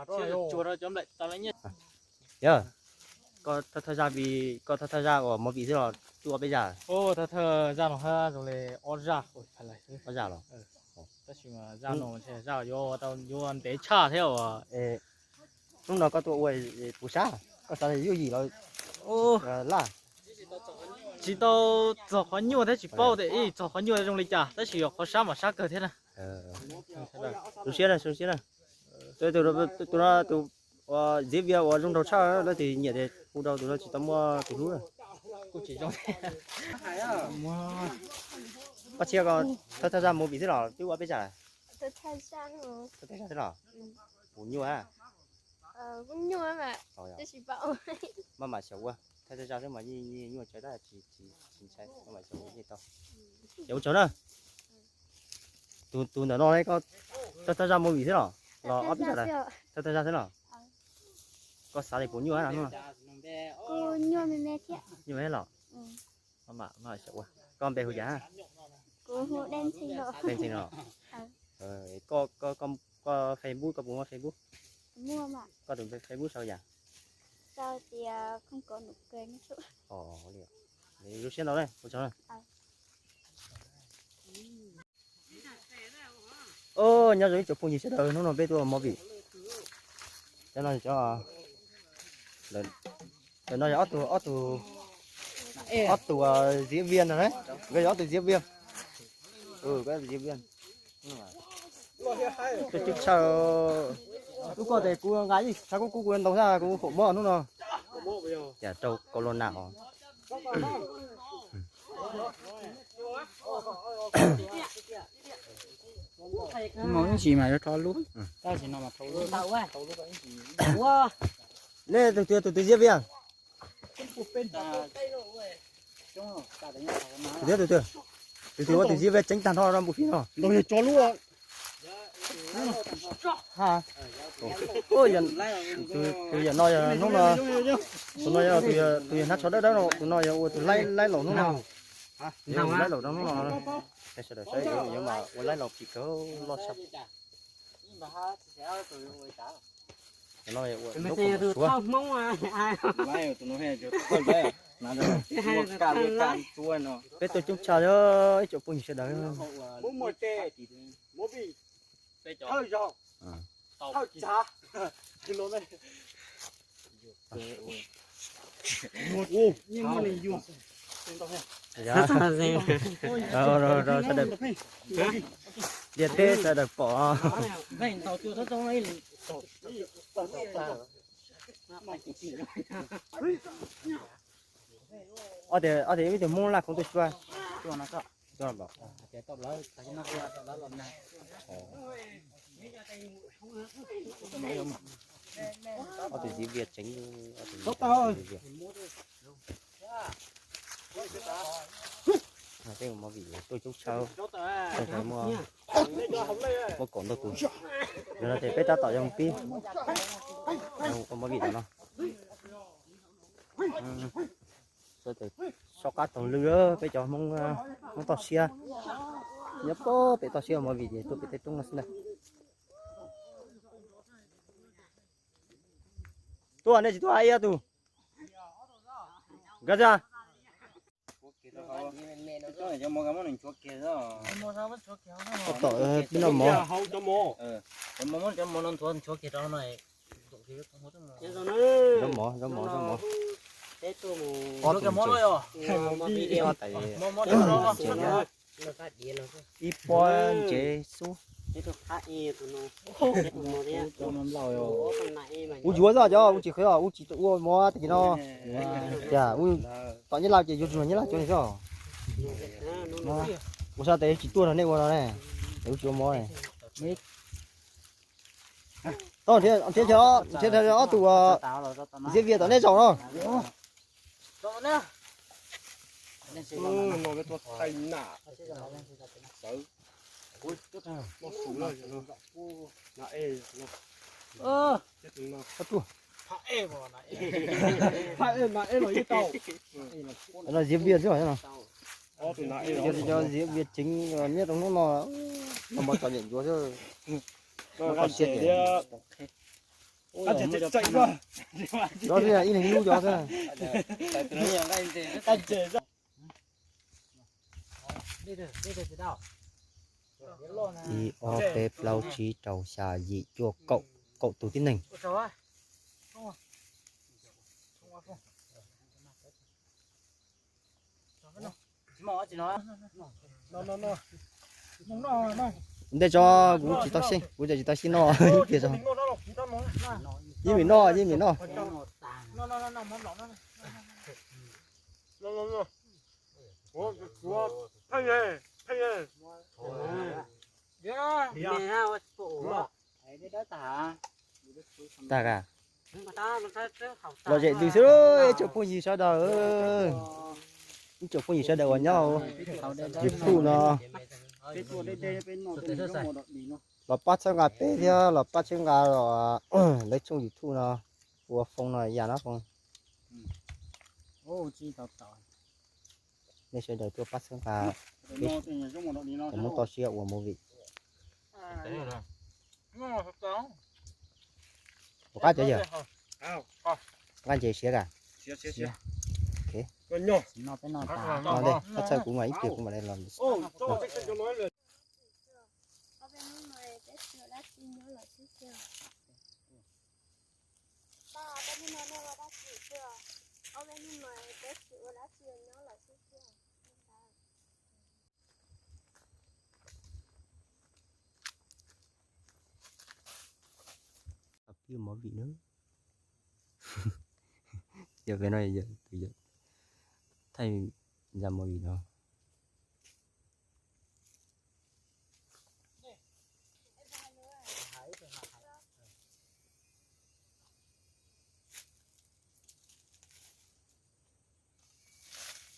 Tsuag rau cov nplaim tas lawm nyiaj. Yog, koj thawj thawj zaj, koj thawj thawj zaj uas movie xwb los twb ob peb zaj? Thawj thawj zaj no hab zoo li ob zaj. Ob zaj los? Tab sis mas zaj no zaj yuav tau yuav ntev tshaj thiab uas. Hnub no koj tuaj ua puas sab, koj xav yuav yim los laj? Tsis tau txog qhov nyuaj thiab tsis paub tias ib txog qhov nyuaj zoo li cas, tab sis yog qhov sab mas sab kawg thiab na. Zoo siab na, zoo siab na. Tus no tus Ziv Vias uas zoo nraug tshaj, leej twg nyiam ces hu rau, tus no tsis tau muaj tus hlub. Kuj tsis zoo. Koj tshiab ko, thawj thawj zaj movie xwb los twb ua peb zaj? Thawj thawj zaj xwb los? Puas nyuaj? Maj mam xyaum ua, thawj thawj zaj xwb mas yeej nyuaj tsawv tab tsis ntshai, maj mam xyaum ua yeej tau. Ces ua tsaug na. Tus ntawm no koj thawj thawj zaj movie xwb los, los ob peb zaj lawm? Thawj thawj zaj xwb los? Koj xav li puas nyuaj no? Nyuaj me me los? Koj npe hu cas? Dej Ntxhee no. Koj Facebook, koj puas muaj Facebook? Koj tus Facebook sau yam? Zoo siab ntau, ua tsaug na. Nyob zoo ib tsoom phooj ywg sawv daws, hnub no peb tuaj ua movie. Cov no, cov no yog ob tug, ob tug, ob tug Ziv Vias no na. Nkawd yog ob tug Ziv Vias. Nkawd ob tug Ziv Vias. Tuaj coob tshaj. Lub koj tes kuv nqa ib tshav kub kub kuv ntaus xwb kuv haum mob hnub no. Cas rau corona os. Mus ib ntsis mas yuav rho lub, tab sis no mas thau lub. Nej tus twg tus twg Ziv Vias? Tus twg tus twg? Tus twg ua tus Ziv Vias tseev tag nrho rau npus fim no. Tus yam no yog hnub no, tus no yog tus yog hnab tsho dawb dawb no, tus no yog ua tus laib laib laus hnub no. Yog laib laus rau hnub no. Sawv daws saib yuav mas ua laib laus phim kawg loj tshaj. Peb tuaj coob tshaj ib tsoom phooj ywg sawv daws. Yog, rau sawv daws, ntiaj teb sawv daws pom. Ob tias, ob tias ib tug Hmoob laj khoov tuaj tsuag. Ob tug Ziv Vias tseev, ob tug Ziv Vias. Peb ua movie tuaj coob tshaj, muaj kaum ntau tus. Yog no ces peb tab tom yuav mus pib ua movie no. Soj qab taug lw, peb cov Hmoob, Hmoob toj siab nyob pem toj siab ua movie ces tuaj pem tej roob no xwb ntag. Tuaj nej tsis tuaj ib ob tug? Nkag ra. Tom pib noj mov. Zaub mov, zaub mov, zaub mov. Ob tug ntses. Ib pob ntses xub. Kuv yuav zoj cov, kuv tsis qhwv os, kuv tsis ua mov tag kis no. Cas tom nyab laj ces yuav tsuag nyab laj cov ni xwb. Ua sab tes tsis tuaj nrog nej ua no ne, kuv tsis ua mov ne. Tau nrhiav, nrhiav ob tug Ziv Vias tom nej zaum no. No Ziv Vias xwb no. Cov Ziv Vias tseev nyob rau hnub no, no mov txom nyem ntsuav xwb. Toj siab ces. Cov xwb, ib leeg lub cov xwb. Ib, ob, peb, plaub, tsib, rau, xya, yim, cuaj, kaum, kaum tus tib neeg. Ntej tso, kuv tsis tau sib, kuv tsis tau sib noj ib pliag tso. Yeej meem noj, yeej meem noj. Tag a, lom zem ntws xwb, ib tsoom phooj ywg sawv daws, ib tsoom phooj ywg sawv daws uas nyob YouTube no, los pab txhawb nqa peb thiab los pab txhawb nqa lawv tshooj YouTube no, ua Foo no yam no Foo. Nej sawv daws tuaj pab txhawb nqa, muab toj siab ua movie. Ua qab cov yawg, nqaj ntses siav ka. Ntej, koj txhawb kuv mas ib pliag kuv mam li los. Pib movie na. Yog peb no yog tus yog thaij ya movie no.